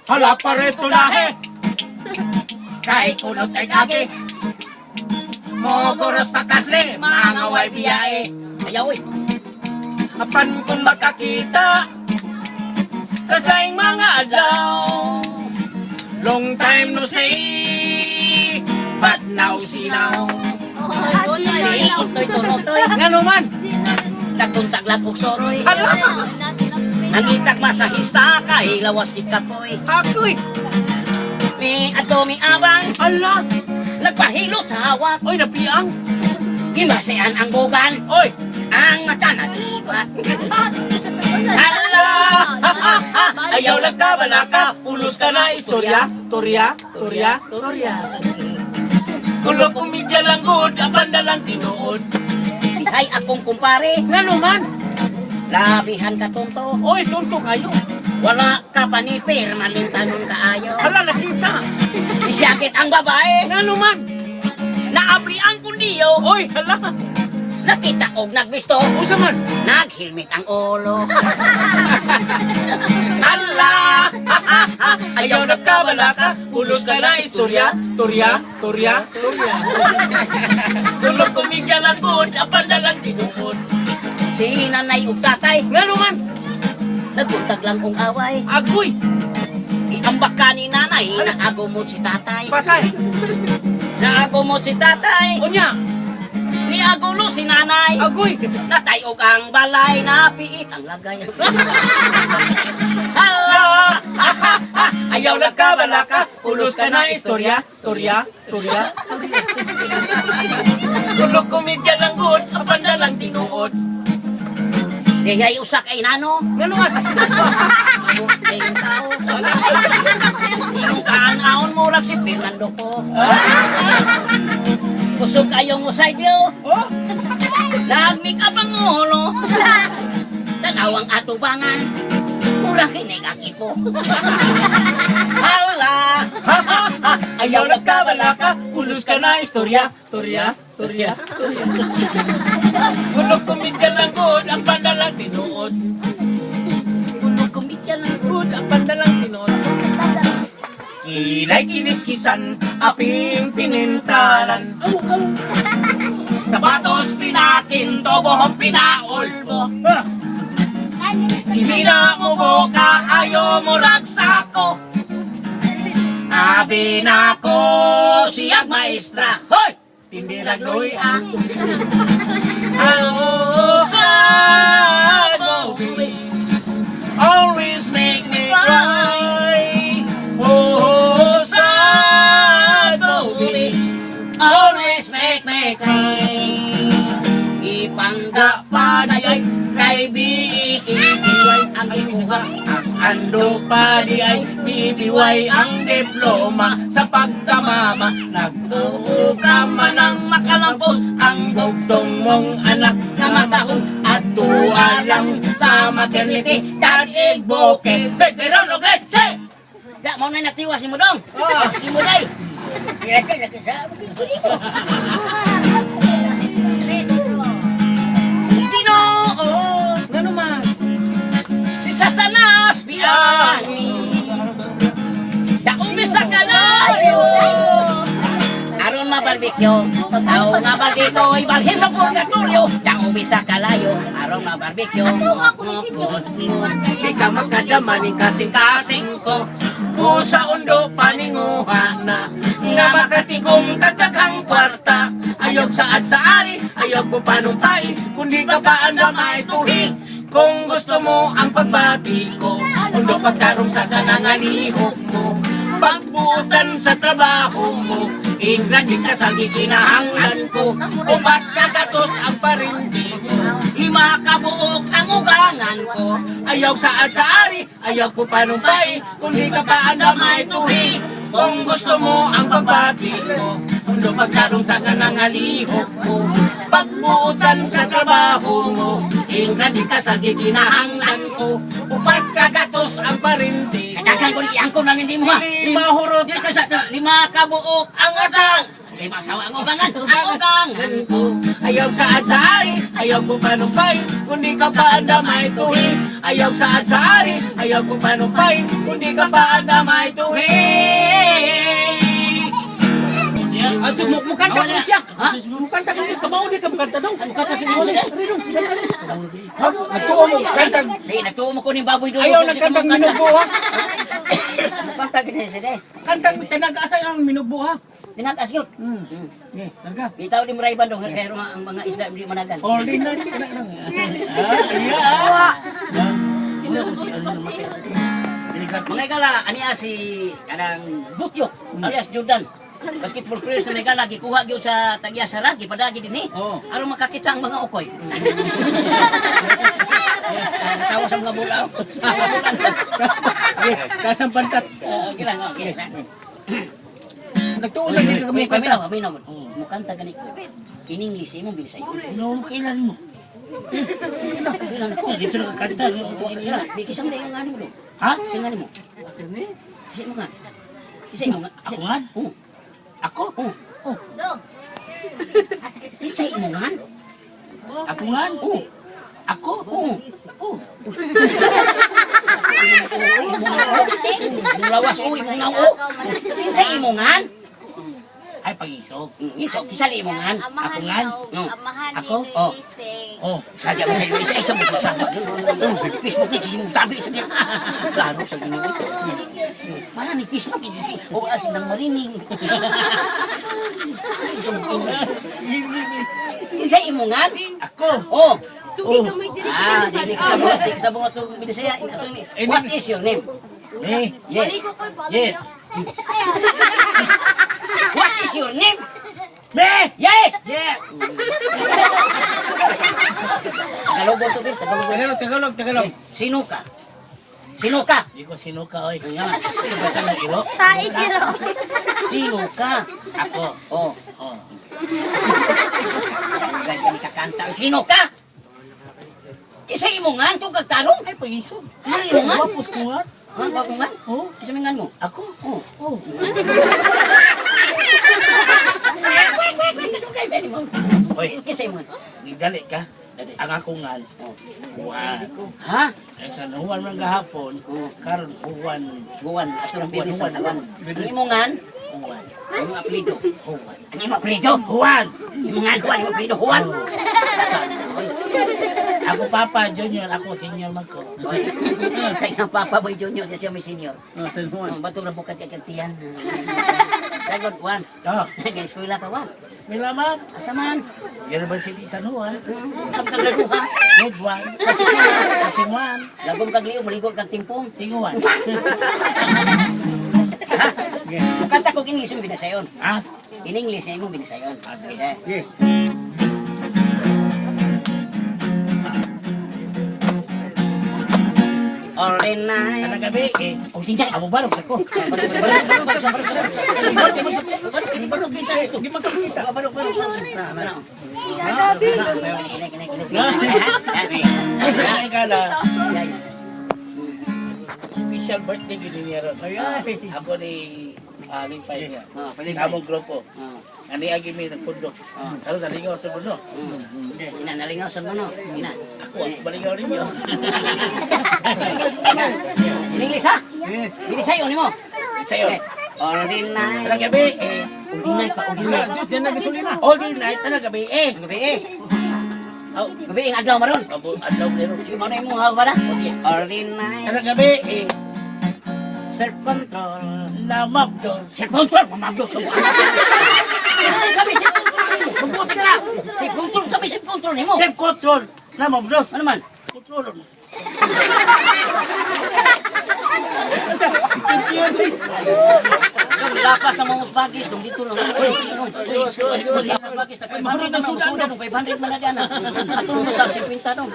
Hala pareto nahe. Kay kunot ay agi. Mogoros pakasle, mga way biyahe. Ayaw eh. Apan kung makakita kasayng mga adlaw. Long time no see, but now see now. Si Itoy Tunotoy. Ngano man? Nagtunsag lang og soroy. Hala! Nangitag masahista kay lawas di kapoy. Ako'y! Mi adto mi abang, Ala! nagpahilot sa hawak. Oy, napiang! Gimasian ang bugan, Oy! ang mata nalibat. Hala! Ayaw lang ka, wala ka, pulos ka na, istorya, torya, torya, torya. Kulo kumidya lang good, apan na lang tinuod. Ay akong kumpare, Ngano man? labihan ka tonto. Oy, tonto kayo. Wala ka panipir, malintanon kaayo. Hala, nakita. Isakit ang babae, Ngano man? naabri ang kundiyo. Oy, hala. Nakita og nagbisto, Usa man? naghilmit ang ulo. Hala! Ayaw na ka, wala ka, pulos ka na, istorya, torya, torya, torya. Kulo kumidya lang good, apan na lang tinuod. Si nanay ug tatay, Ngano man? nagbuntag lang og away. Agoy, Iambak ka ni nanay, naagumot si tatay. patay. Naagumot si tatay, Unya, niagulo si nanay. agoy. Natayog ang balay, napiit ang lagay. Hala! Ayaw na ka, wala ka, ulos ka na, istorya, torya, torya. Kulo kumidya lang good, apan na lang tinuod. Diyay usa kay nano, Ngano man? Mabuti ang tao. Inong kaan-aon mo rag si Fernando ko. Kusog kayong usay diyo. Oh, Lagmi ka bang ulo? Tanawang atubangan. Mura kinig ang ipo. Hala! Ayaw na ka, wala ka, ulos ka na, istorya, torya, torya, torya. Kulo kumidya lang good, apan na lang tinuod. Kuno kumitya lang. Good, apan na lang tinuod. Kilay kiniskisan, aping pinintalan. Sapatos pinakinto, buhok pinaulbo. Ah! Silina mo boka, ayo mo ragsako. Abi na ko siyag maestra. Hoy! Tindi ragloy ah. Oh, sad movie always make me cry. Oh, sad movie Always make me cry. Ipangga pa na ay kay BECBY ang ikuha. Ang ando pa di ay BBY ang diploma sa pagkamama. Nagtuo ka man ang makalampos ang bugtong mong anak Nga matahong at tuwa lang sa maternity dad igboke pero no leche. Da mo na natiwa si Mudong. Ah. Si Muday. Laki laki sa Ginoo Ano man? si Satanas biani. Daumi sa kalayo. Aron mabarbikyo, tao nga baldito ibalhin sa purgatorio. Daumi sa kalayo, aron mabarbikyo. Di ka makadamaning kasing-kasing ko. Kusa undo paninguha na nga makatigom kagaghang kwarta. Ayog saad sa ari, ayog mo panumpay, kundi ka paanda maituhi. Kung gusto mo ang pagbati ko, undo pagtarong sa kanangalihok mo. Pagbuutan sa trabaho mo, ingran di ka sa gikinahanglan ko. Upat kagatos ang parindi ko. 5 kabuok ang ugangan ko. Ayaw saad sa ari, ayaw ko panumpay, kundi ka paanda maituhi. Kung gusto mo ang pagbati ko, mundo pagkarong sa kanangalihok ko. Pagbuutan sa trabaho mo, ingran di ka sa giginahanglan ko. Upat kagatos ang parindi. Kadagan ko ni iyangko na hindi mo ha. 5 hurot Di ka sa 5 kabuok ang asang. Kay masawa ang ugangan. Ang ugangan ko. Ayaw saad sa ari, ayaw ko panumpay, kundi ka pa andamay tuhi. Ayaw saad sa ari, ayaw ko panumpay, kundi ka pa andamay tuhi. Ah, mukanta ko siya. Ha? Mukanta ko siya. Kabaw di ka mukanta daw. Mukanta si Musa. Ha? Nagtuo mo kanta. Di, nagtuo mo ko ning baboy dulo. Ayaw ng kantang minubo ha. Mukanta gid siya de. Kantang tinag-asa ang minubo ha. Tinagas yun. Okay, talaga. Bitaw di mo ray bandong kay ang mga isda hindi managan. Ordinary ka na lang. Ah, iya. Mga igala, ani si kanang Butyo, alias Jordan. Basketball player sa Megala, gikuha gyud sa tagya sa ragi, padagi din eh. Oo. Aron makakita ang mga ukoy. Natawa sa mga bulaw. Okay, kasang pantat. Okay lang, okay lang. Nagtuo lang di ka Wait, mukanta. paminaw, paminaw. Mukanta gani ko. In English, imong binisay. No, kailan mo? Dito na kanta. Bigis ang yung ano mo. Ha? Isa nga mo. Isa mo nga. Isa mo nga. Ako nga? Oo. Ako? Oo. Oh, Isa mo nga. ako nga? Oo. Ako? Oo. Oh. Imong lawas, oo, imong nga, oo. Isa imo nga. Ay, pag-isog. Iso, kisali imo nga. Ako nga? No. Amahan Ako? ni Oh. Luising. Oh. Sadya mo sa iyo, isa isa mo sa Facebook ni si tabi sa niya. Klaro sa inyo. Para ni Facebook ni si o as nang marining. Isa imo nga? Ako? Oh. Oh. Ah, dili ka sabot, dili ka sabot atong Binisaya. What is your name? Eh, Yes. yes. What is your name? Me! Yes. Yes! Tagalog to, Bill. Tagalog. Tagalog, Tagalog, Tagalog. Sino ka? Sino ka? Di ko sino ka, oy. Ayan. Sino ka ng ilo? Tae si Ro. Sino ka? Ako. Oh. Oh. Ganyan kakanta. Sino ka? Isa imo nga, itong kagtarong. Ay, pag-isog. Isa imo nga. Wapos ko nga. Ha, wag mo nga? Oh. Isa mo nga mo. Ako? Oh. Oh. Oy, kisa imo nga. Dali ka. Dali. Ang ako nga. Oh. Juan. Ha? Ay, sa Juan man gahapon, Oh. karon Juan. Buwan, ato ng business Juan, sa Juan. Ang imo nga, Juan. ang imong apelyido. Juan. Ang imong apelyido. Juan! Imo nga, Juan, imong apelyido, Juan. Oy, Ako papa, junior, ako senior man ko. oy. Kaya ang Papa Boy Junior, siya may senior. Oh, San Juan. Ang bato na bukat kay Tiyan. Dagod, Juan. Oh, Nag-eskwela ka, Juan. may laman. Asa man? University San Juan. Usap kang laruha. Grade 1. Kasi 1. Lagom kag liog, maligol kag timpong. Tinguan. Kanta ko English yung binasayon. Ha? In English na imong binasayon. Okay. Eh. Okay. Ordinary. Kanang gabi, eh. Ordinary. Amo balog sa ko. Balog kita ito. Di magkakita. Balog, balog. Ay, kala. Special birthday gini niya ron. Ako ni Alipay niya. Sa among grupo. Ani agi mi nagpundo. Karon nalingaw sa mundo. Ina, nalingaw sa muno. Ina. Ako ang balingaw ninyo. In English ha? Yes. Binisayon nimo. Sa'yo. Ordinary. Kanang gabi, eh. Ordinary pa, ordinary. Wala, Diyos, yan na gasolina. All day night, kanang gabi, eh. Gabi eh. Oh, gabi ang adlaw maron. Abo, adlaw nero. Sige, mo na imong hawa na. Ordinary. Kanang gabi, eh. Self-control. Lamap doon. Self-control, mamagdo sa buwan. Sabi self-control nimo. Mabuti ka! Self-control, sabi self-control nimo. Self control. Lamap doon. Ano man? Control. Yung lapas ng mga usbagis, kung dito lang. Uy, uy, uy, usbagis, tag 500 na ang sudan, 500 man na dyan. Ato mo sa 50 dong.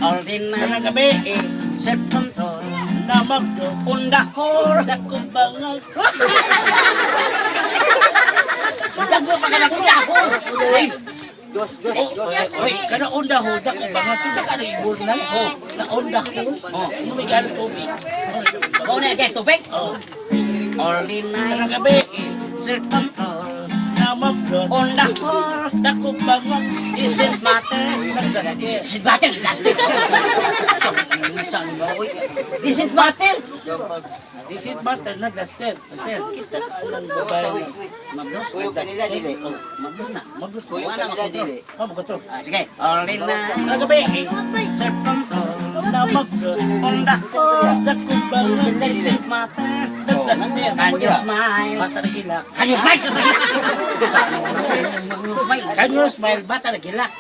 Ordinary. Kanang gabi, eh. Self-control. Lamap doon. Undakor. Dakong bangag. Dago pa ka na undakor. Ay, Oy, kana onda ho, dakong bangag. Kita ka na ibon na. Oh, na onda ho. Oh. May galos tubig. Mao na guys, tubig. Oh. Ordinary. Kanang gabi, eh. Self-control. Na maflot. On the floor. Dakong bangag. Isn't matter. Nagdastir. Isn't matter, plastic. Sa ni ba oy? Isn't matter. Is it matter? Nagdastir. Sir, Kita ang babae. mablos. Kuyog kanila dili. Oh, mablos na. Mablos ko. Kuyog Wala kanila makontrol. dili. Ah, bukato. Ah, sige. All in na. Nagabi. Self-control. Na maflot. On the floor. Dakong bangag. Isn't matter. Nagdastir. Can you smile? Bata na gilak. Can you smile? Can you smile? Can you smile? Bata na gilak.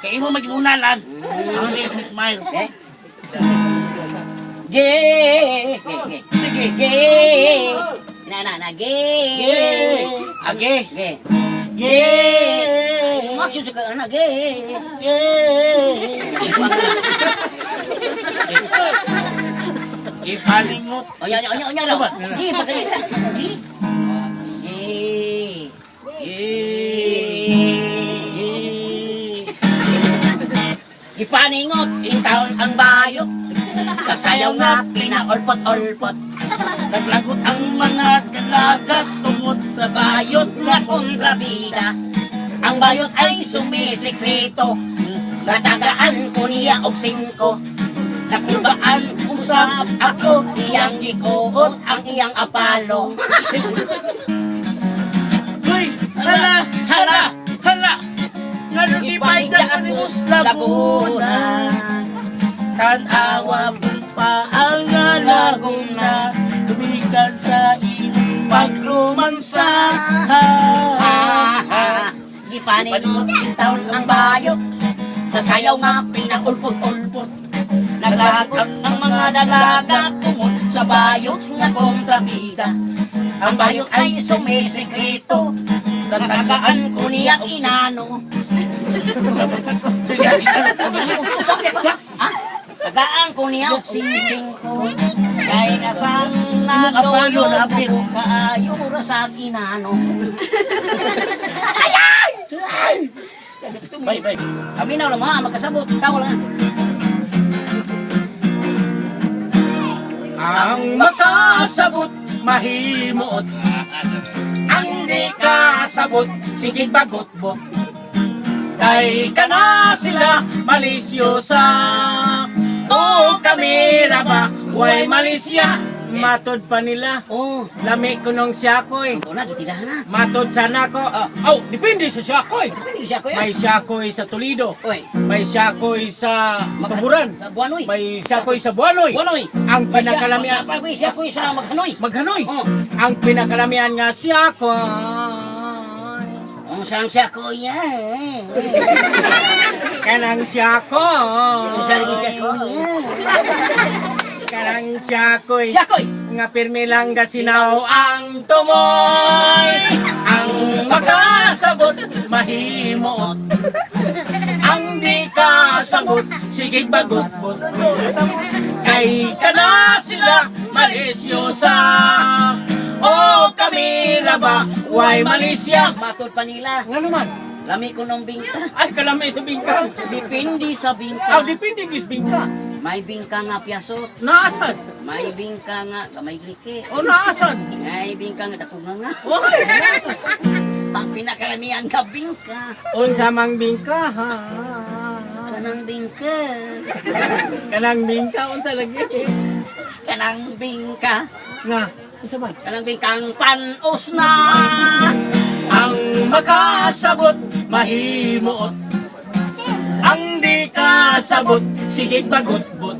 Kaya imo magimunalan. Ang hindi mo smile. Eh? Ge. Ge. Ge. Sige. Ge. Na na na ge. Ge. Age. Ge. Ge. Yung action sa ka ana ge. Ge. Ipaningot. Onya onya onya onya raw. Ge pagkali ka. Ge. Ge. Ge. Ipaningot in town ang bayot. Sa sayaw nga pinaulpot-ulpot. Naglagot ang mga dalaga tungod sa Bayot nga kontrabida. Ang bayot ay sumisikreto. Natagaan ko niya og singko. Nakulbaan usab ako iyang gikuot ang iyang apalo. Hoy! Hala! Hala! Hala! Ngano di ba ni Laguna? Tanawa pa ang Laguna. Tumikan sa imong pagrumansa. Ha ha. Gipaningot in town ang bayot. Sa sayaw nga pinaulpot-ulpot. Naglagot ang mga dalaga tungod sa bayot nga kontrabida. Ang bayot ay sumisikreto. Natagaan ko niya inano. Ha? Tagaan ko niya og sing ko. Kay kasang Imong apalo, nagdoyo lapit. ko kaayo ra sa kinano. Bye, bye. Kami na lang mga magkasabot. Tawa lang. Ang makasabot mahimuot. Ang di kasabot sige bagot-bot. Kay kana sila malisyosa. O kamera ba way malisya. Matod pa nila. Oh, Lami ko nung siyakoy. ito na, gitirahan na. Matod sana ko. Aw, depende sa siyakoy. Pwede siya ko yan. May siyakoy sa Toledo. Oy, May siyakoy sa Tuburan. Sa Buanoy. May siyakoy sa Buanoy. Buanoy. Ang pinakalamian May siya ko sa Maghanoy. Maghanoy. Oh. Ang pinakalamian nga siyakoy. Ang saan siya ko yan? Kanang siyakoy. Ang saan siya ko yan? Kanang siyakoy. Siya ko'y. Nga pirmi lang gasinaw ang tumoy. Ang makasabot mahimuot. Ang di kasabot sige bagutbot. Kay kana sila malisyosa. O kami ra ba way malisya. Matod pa nila. Nga naman. Lami ko ng bingka. Ay kalami sa bingka. Depende sa bingka. Aw depende gis bingka. May bingka nga piyasot. Naasan? May bingka nga gamay liki. O naasan? May bingka nga dako nga nga. Oy! Ang pinakaramihan ka bingka. Unsa mang bingka ha? Kanang bingka. Kanang bingka unsa lagi? Kanang bingka. Nga, unsa man? Kanang bingkang panos na. Ang makasabot mahimuot. Ang di kasabot sige bagutbot.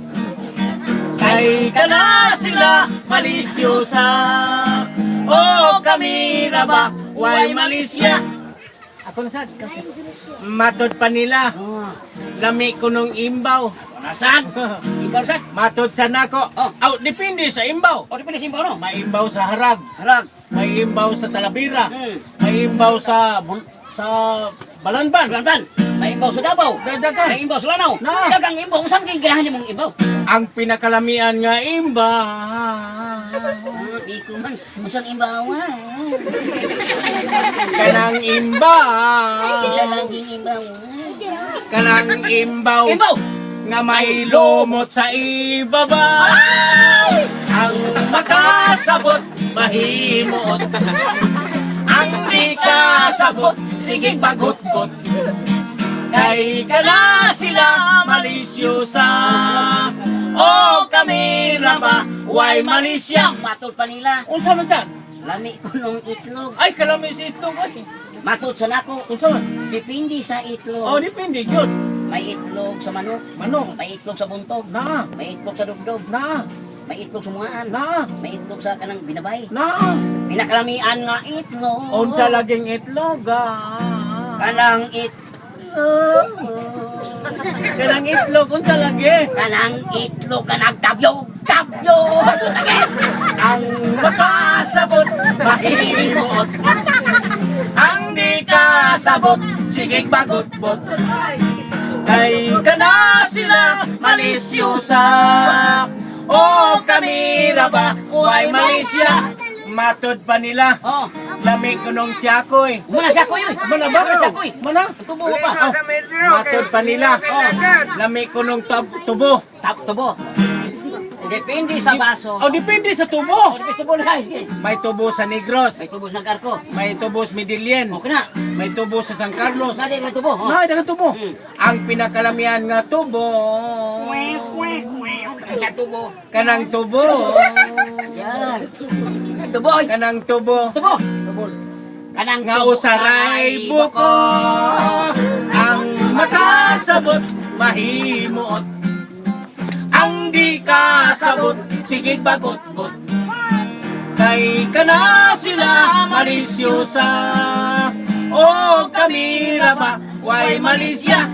Kay kana sila malisyosa. O kami ra ba way malisya. Ako na sad. Matod pa nila. Oh, Lami ko nung imbaw. nasan? Ibaw sad. Matod sa nako. Oh. Aw, depende sa imbaw. O di pa simbaw no? May imbaw sa harag, Harag. may imbaw sa Talabira, may imbaw sa sa Balanban. Bulan-bulan. May imbaw sa Davao. Dadagan. May imbaw sa Lanao. Na. Dagang imbaw. Saan kay ganahan nimong imbaw? Ang pinakalamian nga imbaw. Ah, di ko man. Unsang imbaw ah? Kanang imbaw. Unsa laging imbaw? Kanang imbaw. Imbaw. Nga may lumot sa ibaba. Ang makasabot mahimuot. Ang di kasabot, sige bagot-got. Kay kana sila malisyosa. O kami raba, way malisya. Matod pa nila. Unsa man sa? Lami ko nung itlog. Ay, kalami si itlog ay. Matod sa nako. Unsa man? Depende sa itlog. Oh, depende gyud. May itlog sa manok. Manok. May itlog sa buntog. Na, May itlog sa dugdog. na, May itlog sa mungaan. na, May itlog sa kanang binabay. na. Pinakalamian nga itlog. Unsa laging itlog ah. Kanang itlog. Kanang itlog unsa lagi? Kanang itlog ka nagtabyog. Tabyog. Ang makasabot, mahihimuot. Ang di kasabot, sige bagot-bot. Kay kana sila malisyosa. O kami raba, way malisya. Matod pa nila, Oh, lami kunong siyakoy. muna siya ko yun. Mana ba? Muna siya ko yun. Mana? Tubo pa. Oh, matod pa nila. Lami kunong tubo. Tap tubo. Depende sa baso. Oh, depende sa tubo. Oh, depende sa tubo na guys. Sige. May tubo sa Negros. May tubo sa nag-arko. May tubo sa Medellin. Okay na. May tubo sa San Carlos. Nadi na tubo. Oh. Na, daghang tubo. Ang pinakalamian nga tubo. Sa tubo. Kanang tubo. Yan. Sa tubo. Oy. Kanang tubo. Tubo. Kanang Nga tubo. usaray buko. Ang makasabot, mahimuot. Ang di kasabot, sige bagot-got. Kay kana sila malisyosa. O kami raba, way malisya.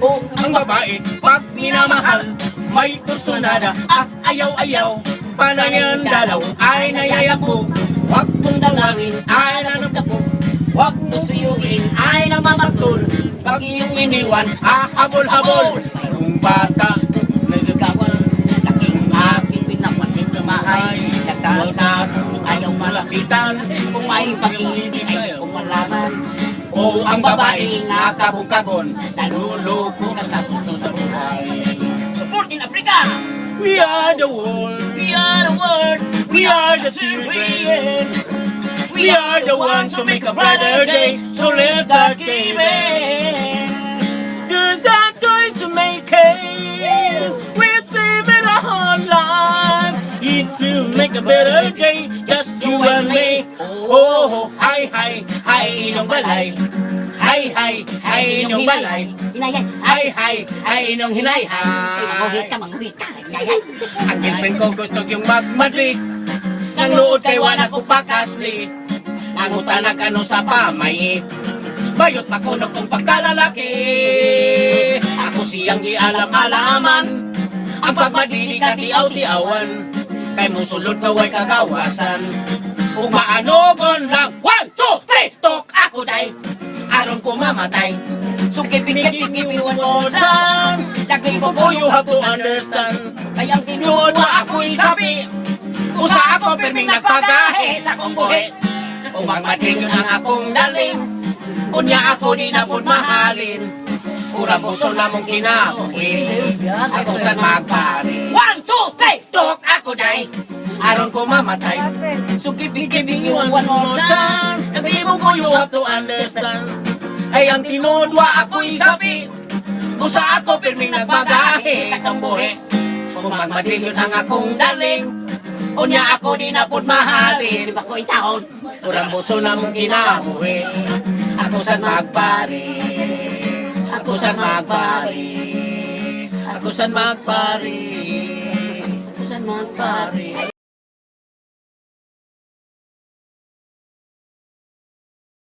O ang babae, pag minamahal, may kursunada at ayaw-ayaw. Panangyan dalaw ay nayayako. Huwag mong dalangin ay nanagdapo. Huwag mo suyuin ay namamatol. Pag iyong iniwan, hahabol-habol. Kung bata, Nagagawan. Laking aking pinapansin na mahay. Nagtata. Ayaw malapitan. Kung may pag-ibig ay kumalaman. O ang babae nga kabungkagon, naluloko ka sa gusto sa buhay. Support in Africa! We are the world, We are the world! we are the children. We are the ones who make a brighter day, so let's start giving. There's a choice to make it. We've saved our whole life. It's to make a better day, just you and me. Oh, hi, hi, hi, inyong balay. Hi, hi, hi, inyong balay. Hinayay! Hi, hi, hi, inyong hinay. Ay, manguhit ka, manguhit ka! Hinayay! Ang girlfriend ko gusto yung magmadli. Nang luod kay wala ko pakasli. Nangutan na kano sa pamay. Bayot makunog kong pagkalalaki. Ako siyang gialam-alaman. Ang pagmadili ka tiaw-tiawan. Kay musulod na way kagawasan. Kung maanogon lang, one, two, three, tok ako day. Aron ko mamatay. So keep it, keep it, give me one more chance. Lagi ko Oh, you have to understand. Kaya ang Tinuod na ako'y sabi. Usa ako pirming nagpagahe sa akong buhi. Umang madling yun ang akong daling. Unya ako di na pud mahalin. Ura puso na mong kinabuhi. Ako san magpari. One, two, three! Tok ako day. Aron ko mamatay. So keep it, give me one more chance. Sabi mo ko you have to understand. Ay ang tinuod wa ako'y sabi. Usa ako pirming nagpagahe sa akong buhi. Kung magmadling yun ang akong daling. Unya ako di na pud mahalin. Si Bako itaon. Kurang buso na mong kinabuhi. Ako san magpari. Ako san magpari. Ako san magpari. Ako san magpare.